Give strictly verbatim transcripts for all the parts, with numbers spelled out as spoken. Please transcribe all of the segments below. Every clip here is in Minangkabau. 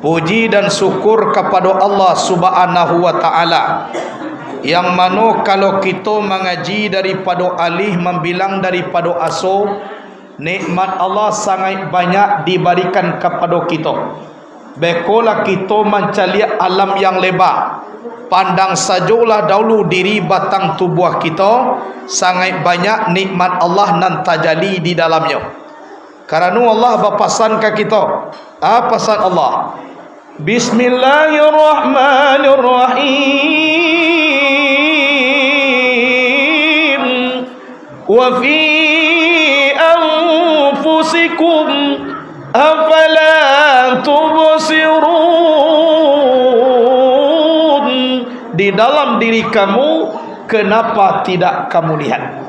Puji dan syukur kapado Allah Subhanahu wa Ta'ala, yang mano kalau kito mangaji daripado alih mambilang daripado aso, nikmat Allah sangaik banyak dibarikan kapado kito. Bekolah kito mancaliak alam yang leba, pandang sajolah daulu diri batang tubuah kito, sangaik banyak nikmat Allah nan tajali di dalamnyo. Karano Allah bapasan ka kito. Ah, pasan Allah. Bismillahirrahmanirrahim. Wa fi anfusikum afala tubsirun. Di dalam diri kamu, kenapa tidak kamu lihat?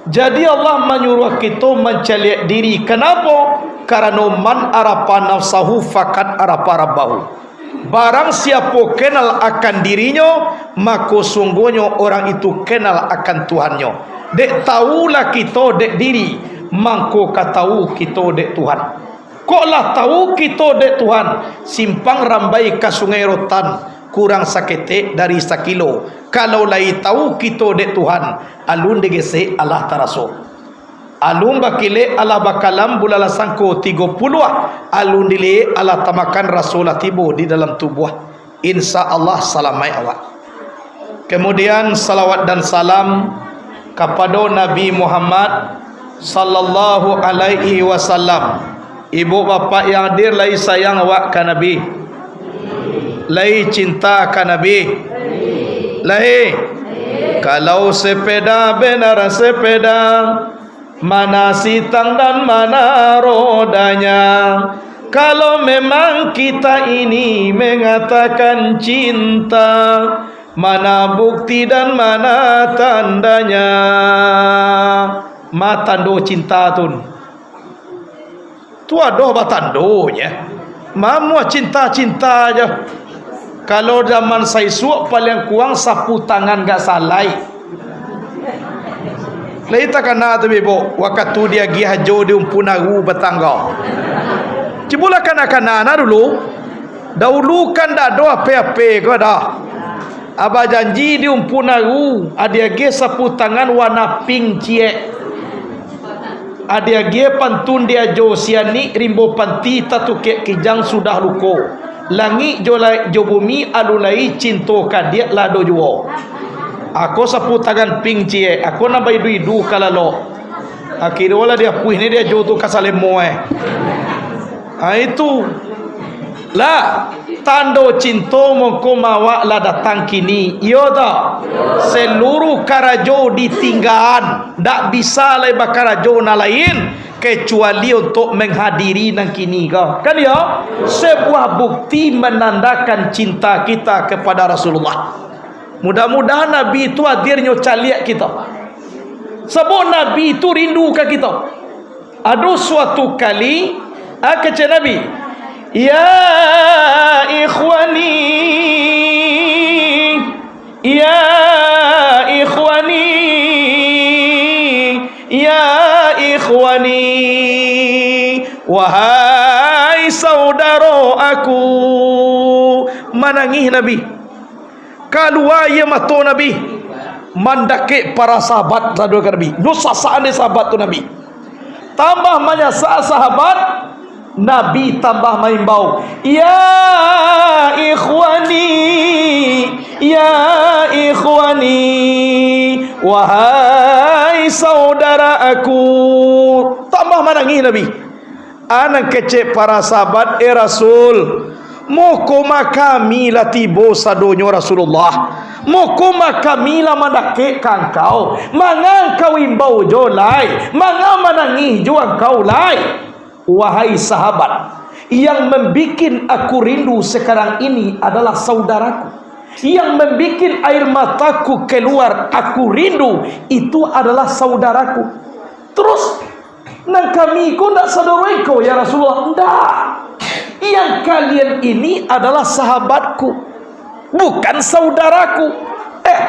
Jadi Allah manyuruah kito mancaliak diri. Kanapo? Karano man arafa nafsahu faqad arafa rabbahu. Barang siapo kenal akan dirinyo, mako sungguahnyo orang itu kenal akan Tuhannyo. Dek tahulah kito dek diri, mangko ka tahu kito dek Tuhan. Kok lah tahu kito dek Tuhan, simpang rambai ka Sungai Rotan, kurang saketek dari sakilo. Kalau lai tahu kito dek Tuhan, alun digesek alah taraso. Alun bakilek alah bakalam, bulalah sangko tigo puluah, alun diliek alah tamakan, raso lah tibo di dalam tubuah. Insya Allah salamaik awak. Kemudian, salawat dan salam kapado Nabi Muhammad sallallahu alaihi wasallam. Ibu bapak yang hadir, lai sayang awak ka Nabi? Lai cinta ka Nabi? Lai. Kalau sepeda benar sepeda, mana sitang dan mana rodanya? Kalau memang kita ini mengatakan cinta, mana bukti dan mana tandanya? Ma tando cinta tu? Tu ado batandonyo. Mamuah cinta-cinta je. Kalau zaman saisuak, paliang kurang sapu tangan gak salai. Lai takana tu, Bibok, wakatu diagiah jo di Umpu Naru batangga. Cubolah kana-kana nah dulu. Dahulu kan dak ado ape-ape ko dah. Abah janji di Umpu Naru, a diagiah sapu tangan warna pink ciek. A diagiah pantun diajo si anik rimbo panti tatukek kijang sudah luko. Langik jo lai-, jo bumi alun lai cinto kadiak lah do juo. Ako sapu tangan pink ciek, ako nan baidu-idu ka lalok. Akhirnyo lah diapuih ni diajo tu ka salemo eh. Ha itu. Lah, tando cinto mangko mawak lah datang kini, iyo toh? Seluruh karajo ditinggaan, ndak bisa lai bakarajo nan lain, kecuali untuk menghadiri nan kini ko. Kan iyo? Sebuah bukti menandakan cinta kita kepada Rasulullah. Mudah-mudahan Nabi itu hadirnyo caliak kito. Sabab Nabi itu rindu ka kito. Ado suatu kali, ah, kecek Nabi, "Ya ikhwani, ya ikhwani, ya ikhwani, wahai saudaro aku." Manangih Nabi. Kalua aia mato Nabi. Mandakek para sahabat sadonyo ka Nabi. Nyo sasakan dek sahabat tu Nabi. Tambah manyasak sahabat, Nabi tambah maimbau, "Ya ikhwani, ya ikhwani, wahai saudara aku." Tambah manangih Nabi. Anan kecek para sahabat, "Eh Rasul, moko ma kami lah tibo sadonyo Rasulullah? Moko ma kami lah mandakek ka angkau? Manga angkau imbau jo lai? Manga manangih jo angkau lai?" Wahai sahabat, yang mambikin aku rindu sekarang ini adalah saudaraku. Yang mambikin air mataku keluar, aku rindu, itu adalah saudaraku. Terus, "Nan kami ko ndak sadonyo iko, ya Rasulullah?" "Ndak. Yang kalian ini adalah sahabatku, bukan saudaraku." "Eh,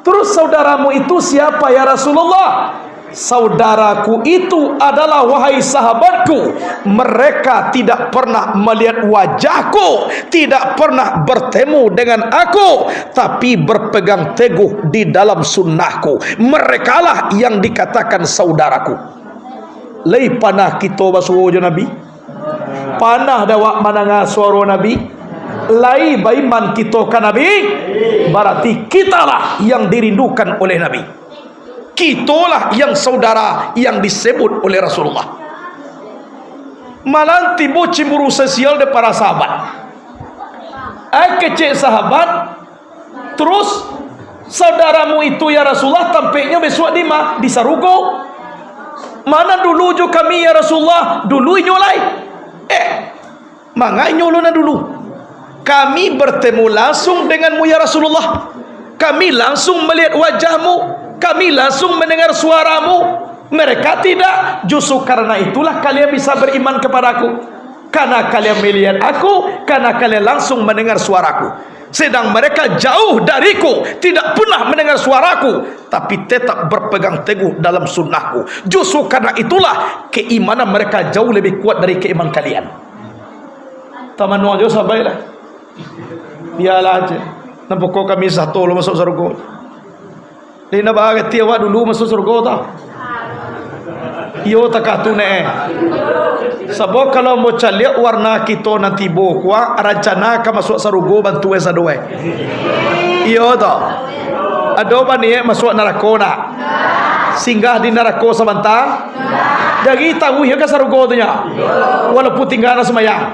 terus saudaramu itu siapa, ya Rasulullah?" Saudaraku itu adalah, wahai sahabatku, mereka tidak pernah melihat wajahku, tidak pernah bertemu dengan aku, tapi berpegang teguh di dalam sunnahku. Merekalah yang dikatakan saudaraku. Lai panah kito basuo jo Nabi? Panah dek awak mandanga suaro Nabi? Lai baiman kito ka Nabi? Barati kitalah yang dirindukan oleh Nabi. Kitolah yang saudara yang disebut oleh Rasulullah. Malah timbul cemburu sosial dek para sahabat. Ai kecek sahabat, terus, saudaramu itu, ya Rasulullah, tampeknyo bisuak di ma? Di sarugo. Mana dulu jo kami, ya Rasulullah? Dulu inyo lai. Eh, manga inyo ulun nan dulu? Kami bertemu langsung denganmu, ya Rasulullah. Kami langsung melihat wajahmu. Kami langsung mendengar suaramu. Mereka tidak. Justru karena itulah kalian bisa beriman kepadaku. Karena kalian melihat aku, karena kalian langsung mendengar suaraku. Sedang mereka jauh dariku, tidak pernah mendengar suaraku, tapi tetap berpegang teguh dalam sunnahku. Justru karena itulah keimanan mereka jauh lebih kuat dari keimanan kalian. Tamanuang jo sabai lah. Bialah aja. Nan pokok kami sato lo masuk surga. Dek indak barati awak dulu masuak sarugo tu. Iyo, takah tu neh. Sabab kalau ambo caliak warna kito nan tibo ko, rancana ka masuak sarugo bantu e sado e. Iyo tu. Ado baniaik masuak narako nak? Singgah di narako sabanta? Jadi taruih ka sarugo tu nyo. Walaupun tingga nan sumayang.